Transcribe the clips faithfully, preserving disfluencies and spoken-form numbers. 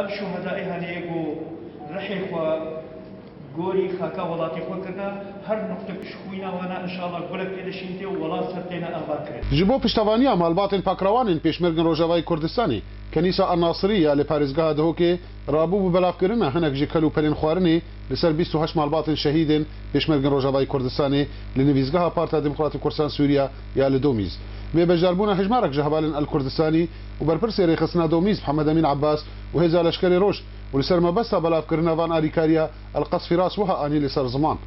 Ev şuhedayê hene ku rihê xwe gorî xaka welatê xwe kirine, her nuqtek ji xwîna wana inşallah gulek tê de şîn tê û welat ser têne ava kirin. Ji bo piştevaniya malbatên pakrewanên Pêşmergên Rojavayê Kurdistanê, Kenîsa An-Nasirî ya li parêzgeha Dihokê rabû bi belavkirina hinek ji kel û pelên xwarinê li ser bîst û heşt malbatên şehîdên Pêşmergên Rojavayê Kurdistanê li nivîzgeha Partiya Demokratîk Kurdistan Sûriya ya li Domîz. Bê beşdarbûna hejmarek ji hevalên El Kurdistanî û berpirsê rêxistina Domîz Mihemed Emîn Ebbas û Hêza Leşkerê Roj û li ser mebesta belavkirina van alîkariya El Qesfîras wiha anî li ser ziman.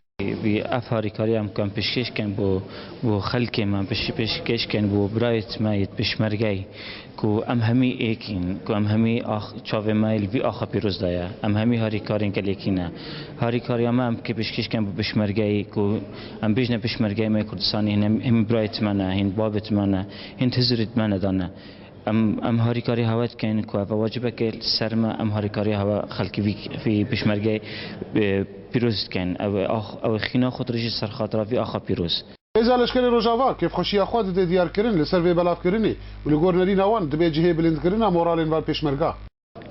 Vî ev harîkariya em ku em pêşkêş kin bo, bo xelkê me, pêş-, pêşkêş kin bo birayê me yê pêşmergeyê, ku em hemî êk in, ku em hemî ax-, çavê me li vî axa pîroz de ye. Em hemî harîkarên gelekî ne. Harîkariya me em ke pêşkêş kin bo pêşmergeyê, ku em bêjine pêşmergeyê me yê Kurdistanê, hîn em, hemî birayê me ne, hîn babê me ne, hîn hizirê me ne dane. Em, em harîkarî hewe dikin ku ev wacibeke li ser me, em harîkarî hewe xelkî vî, vî pêşmergeyê, e, pîroz dikin. Ew ê ax-, ew ê xîna xwe dirêjî ser xatira vî axa pîroz. Hêza Leşkerê Rojava kêfxweşiya xwe dide diyarkirin li ser vê belavkirinê û li gor nerîna wan dibe cihê bilindkirina moralên van pêşmerga.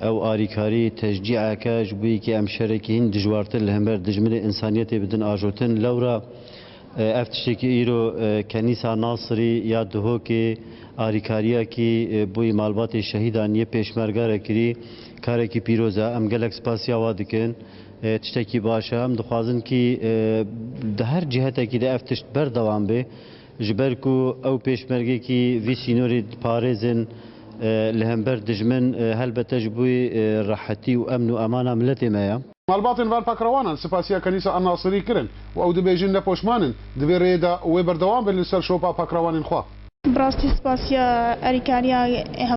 Ew arîkarî teşcîeke ji bo yekê em şerekî hîn dijwartir li hember dijminê însaniyetê bidin ajotin. Lewra, e, ev tiştekî îro, e, Kenîsa Nasirî ya Duhokê arîkariyekî, e, bo yî malbatê şehîdan yê pêşmerga re kirî, karekî pîroz e. Em gelek spasiya wa dikin. E, tiştekî baş e. Em dixwazin kî, e, di her cihetekî de ev tişt berdewam bê. Ji ber ku ew pêşmergekî vî sînorî diparêzin, e, li hember dijmin, e, helbete ji bo, e, rehetî û emn û emana miletê me ye. Malbatên van pakrewanan spasiya Kenîsa An-Nasirî kirin û ew dibêjin ne poşman in, di vê rêyê de wê berdewam bin li ser şopa pakrewanên xwe. Bi rastî spasiya erîkariya